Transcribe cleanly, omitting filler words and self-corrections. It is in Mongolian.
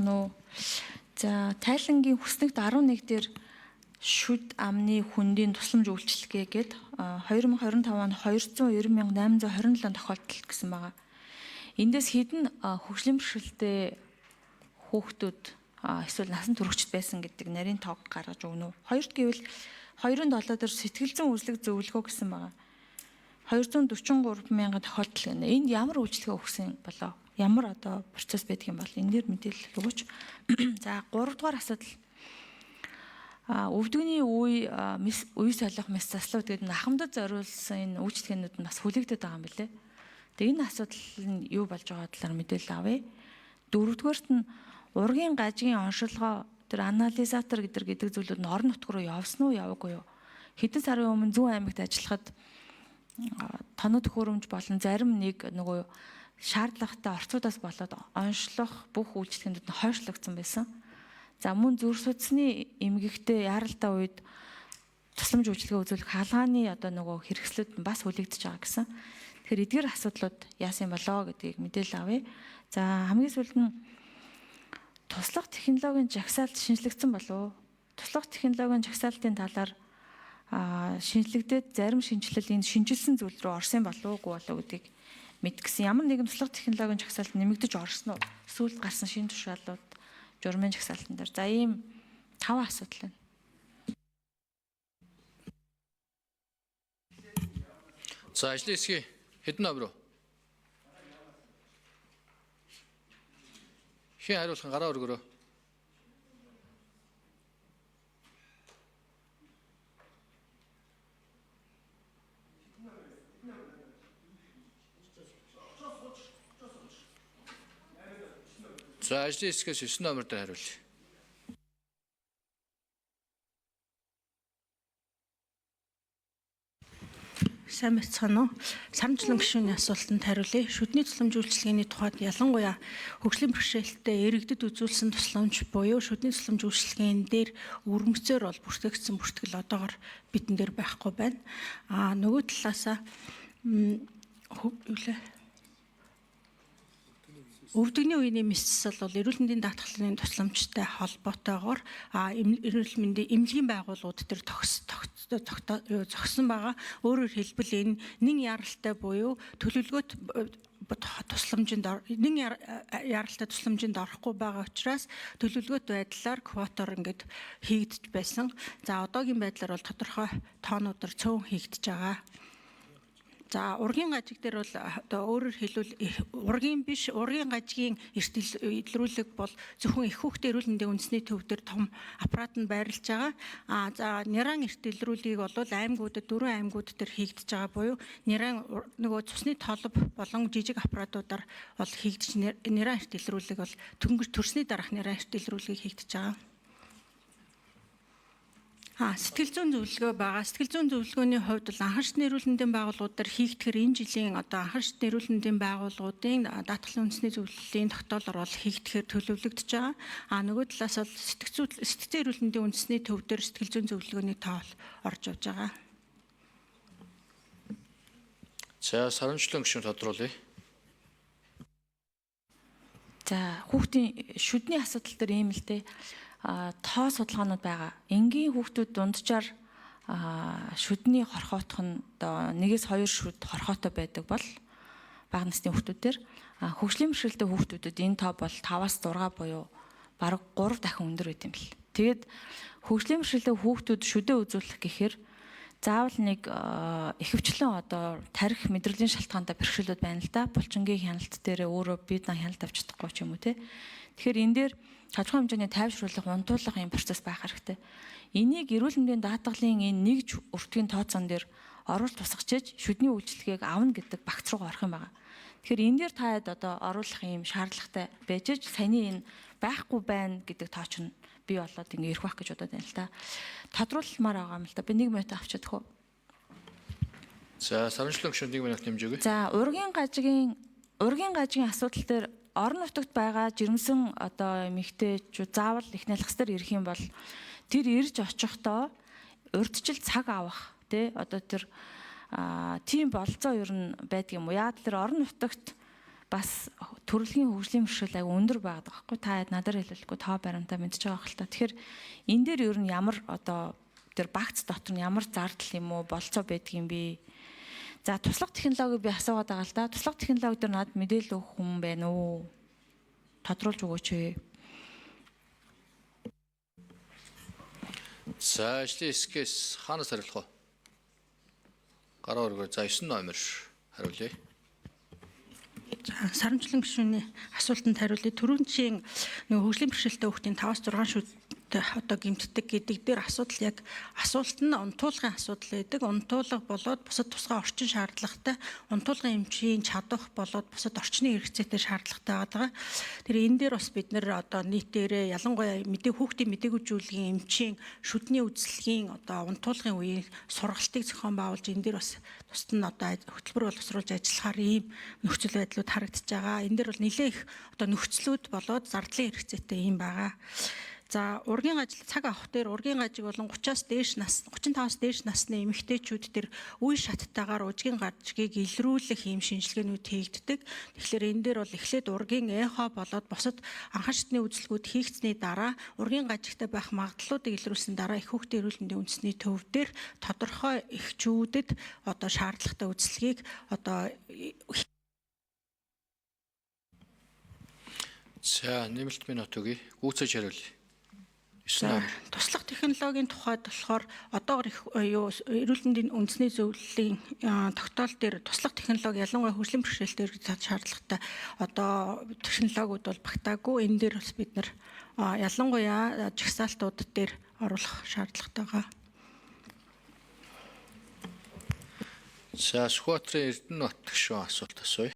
Уу. За, тайлангийн хүснэгт 11 дээр шүд амны хүндийн тусламж үйлчилгээ гээд 2025 онд 290,827 тохиолдол гэсэн байгаа. Эндээс хэдэн хөгжлийн бэрхшээлтэй хүүхдүүд эсвэл насан туршид байсан гэдэг нарийн тоог гаргаж өгнө үү? Хоёрт гэвэл 2-7 дээр сэтгэл зүйн үзлэг зөвлөгөө гэсэн байгаа. 243 мянган тохиолдол гэнэ. Энд ямар үйлчилгээ өгсөн болоо? Ямар одоо процесс байдаг юм бол энэ дээр мэдээлэл өгөөч. За, 3 дугаар асуудал. Өвдөгний үе үе солих мэс заслууд гэдэг нахамдад зориулсан энэ үйлчилгээнүүд нь бас хүлээгдээд байгаа юм билэ. Тэгээ энэ асуудал нь юу болж байгаа талаар мэдээлэл авъя. Дөрөвдүгээрт нь ургийн гажгийн оншилгоо тэр анализатор гэдэг зүйлүүд нь орон нутг руу явсан уу яваагүй юу? Хэдэн сарын өмнө Зүүн аймагт ажиллахад тоног төхөөрөмж болон зарим нэг нөгөө шаардлагатай орцуудаас болоод онцлох бүх үйлчлэгээнүүд нь хойшлогдсон байсан. За, мөн зүрх судасны эмгэгтэй яаралтай үед тусламж үйлчилгээ үзүүлэх хаалгааны одоо нөгөө хэрэгслүүд нь бас хүлээгдэж байгаа гэсэн. Тэгэхээр эдгээр асуудлууд яасан болоо гэдгийг мэдээлэл авъя. За, хамгийн сүүлд нь туслах технологийн жагсаалт шинжлэгдсэн болов уу? Туслах технологийн жагсаалтын талаар шинжлэгдээд зарим шинжилэл энэ шинжилсэн зүйл рүү орсон болов уугүй болов гэдгийг мэдгсэн. Ямар нэгэн туслах технологийн жагсаалт нэмэгдэж орсон уу? Сүүлд гарсан шинэ тушаалууд журмын жагсаалтан дээр. За, ийм 5 асуудал байна. За, ажлын хэсгийн хэдэн номер руу? Хэн хариулах нь гараа өргөрөө. За, ажлын хэсгээс 9 номер дээр хариулъя. Сайн байцгаана уу? Сарнчлан гишүүний асуултанд хариулъя. Шүдний тусламж үйлчилгээний тухайд ялангуяа хөгжлийн бэрхшээлтэй иргэдэд үзүүлсэн тусламж буюу шүдний тусламж үйлчилгээн дээр өвөрмөцөөр бол бүртгэгдсэн бүртгэл одоогор бидэн дээр байхгүй байна. Аа, нөгөө талаасаа юу лээ? Өвдөгний үеийн мэс засал бол эрүүл мэндийн даатгалын тусламжтай холбоотойгоор эрүүл мэндийн эмнэлгийн байгууллагууд төр зогссон байгаа. Өөрөөр хэлбэл энэ нэн яралтай буюу төлөвлөгөөт тусламжинд нэн яралтай тусламжинд орохгүй байгаа учраас төлөвлөгөөт байдлаар квотоор ингээд хийгдэж байсан. За, одоогийн байдлаар бол тодорхой тоонуудаар цөөн хийгдэж байгаа. За, ургийн гажиг дээр бол одоо өөрөөр хэлбэл ургийн биш, ургийн гажигийн эрт илрүүлэг бол зөвхөн эх хүүхдээ эрүүл мэндийн үндэсний төв дээр том аппарат нь байрлаж байгаа. А за, няран эрт илрүүлгийг бол аймагуудад, 4 аймагуд дээр хийгдэж байгаа буюу няран нөгөө цусны толб болон жижиг аппаратуудаар бол хийгдэж, няран эрт илрүүлэг бол төнгөж төрсний дараах няран эрт илрүүлгийг хийгдэж байгаа. Сэтгэл зүйн зөвлөгөө байгаа. Сэтгэл зүйн зөвлөгөөний хувьд бол анхан шатны эрүүл мэндийн байгууллагууд дээр хийгдэхэр энэ жилийн одоо анхан шатны эрүүл мэндийн байгууллагуудын даатгалын үндэсний зөвлөлийн тогтоолоор бол хийгдэхэр төлөвлөгдөж байгаа. Нөгөө талаас бол сэтгцэн эрүүл мэндийн үндэсний төв дээр сэтгэл зүйн зөвлөгөөний тоол орж явж байгаа. За, сарамжлан гишүүн тодруулъя. За, хүүхдийн шүдний асуудал дээр ийм л дээ. Тоо судалгаанууд байгаа. Энгийн хүүхдүүд дунджаар шүдний хорхоотох нь одоо 1-2 шүд хорхоотой байдаг бол бага насны хүүхдүүдээр хөгжлийн бэрхшээлтэй хүүхдүүдэд энэ тоо бол 5-аас 6 буюу бараг 3 дахин өндөр байт юм бэл. Тэгээд хөгжлийн бэрхшээлтэй хүүхдүүд шүдэ үзүүлэх гэхээр заавал нэг ихэвчлэн одоо тарих мэдрэлийн шалтгаантай бэрхшээлүүд байна л да. Булчингийн хяналт дээр өөрөө бие даан хяналт авч чадахгүй ч юм уу те. Тэгэхээр энэ дээр тодорхой хэмжээний тайвшруулах, унтуулах юм процесс байх хэрэгтэй. Энийг эрүүл мэндийн даатгалын энэ нэгж өртгийн тооцоон дээр оруулж тусгачээж шүдний үйлчилгээг авна гэдэг багц руу орох юм байна. Тэгэхээр энэ дээр та хэд одоо оруулах юм шаардлагатай байж ч саяны энэ байхгүй байна гэдэг тооч нь бий болоод ингээ ирэх байх гэж бодоод байна л та. Тодруулмаар байгаа юм л та. Би 1 минут авчиад хөө. За, сарамжлан гишүүн 1 минут нэмж өгье. За, ургийн гажигийн асуудал дээр орон нутагт байгаа жирэмсэн одоо эмэгтэйчүүд заавал их нялхас дээр ирэх юм бол тэр ирж очихдоо урьдчил цаг авах тий одоо тэр тийм болцоо ер нь байдаг юм уу? Яг тэр орон нутагт бас төрөлхийн хөгжлийн бэрхшээл айгүй өндөр байгаад байгаа байхгүй, та надаар хэлэлгүй тоо баримтаа мэдж байгаа хэл та. Тэгэхээр энэ дээр ер нь ямар одоо тэр багц дотор нь ямар зардал юм уу болцоо байдгийм бэ? За, туслах технологиг би асуугаад байгаа л да. Туслах технологи дээр надад мэдээлэл өгөх хүн байна уу? Тодруулж өгөөч ээ. За, ажлын хэсгээс хаанаас хариулах вэ? Гараа өргөө. За, 9 номер хариулъя. За, сарамжлан гишүүний асуултанд хариулъя. Түрүүнчийн нэг хөгжлийн бэрхшээлтэй хүүхдийн 5-6 шүд одоо гэмтдэг гэдэг дээр асуудал яг асуулт нь унтуулгын асуудал байдаг. Унтуулга болоод бусад тусгай орчин шаардлагатай, унтуулгын эмчийн чадах болоод бусад орчны хэрэгцээтэй шаардлагатай байгаа. Тэр энэ дээр бас бид нэр одоо нийтээрээ ялангуяа мэдээ хүүхдийн мдэггүйжүүлгийн эмчийн шүдний үзлэгийн одоо унтуулгын үеийн сургалтыг зохион байгуулж энэ дээр бас тусад нь одоо хөтөлбөр боловсруулж ажиллахаар ийм нөхцөл байдлууд харагдаж байгаа. Энэ дээр бол нэлээ их одоо нөхцлүүд болоод зардлын хэрэгцээтэй юм байгаа. За, ургийн ажил цаг авах дээр ургийн гажиг болон 30-аас дээш нас 35-аас дээш насны эмэгтэйчүүд дээр үе шаттайгаар ужгийн гажгийг илрүүлэх ийм шинжилгээнүүд хийгддэг. Тэгэхээр энэ дээр бол эхлээд ургийн эхо болоод бусад анхан шатны үзэлгүүд хийгдсэний дараа ургийн гажигтай байх магадлалуудыг илрүүлсэн дараа их хүүхдийн эрүүл мэндийн үндэсний төв дээр тодорхой эхчүүдэд одоо шаардлагатай үзлэгийг одоо За, нэмэлт минут өгье. Гүйцээж хариулъя. 9 номер. Туслах технологийн тухайд болохоор одоогор их юу эрүүл мэндийн үндэсний зөвлөлийн тогтоол дээр туслах технологи ялангуяа хөгжлийн бэрхшээл дээр шаардлагатай одоо технологиуд бол багтаагүй. Энэ дээр бас бид нар ялангуяа жагсаалтууд дээр оруулах шаардлагатай байгаа. За, Сүхбаатарын Эрдэнэбат гишүүн асуулт асууя.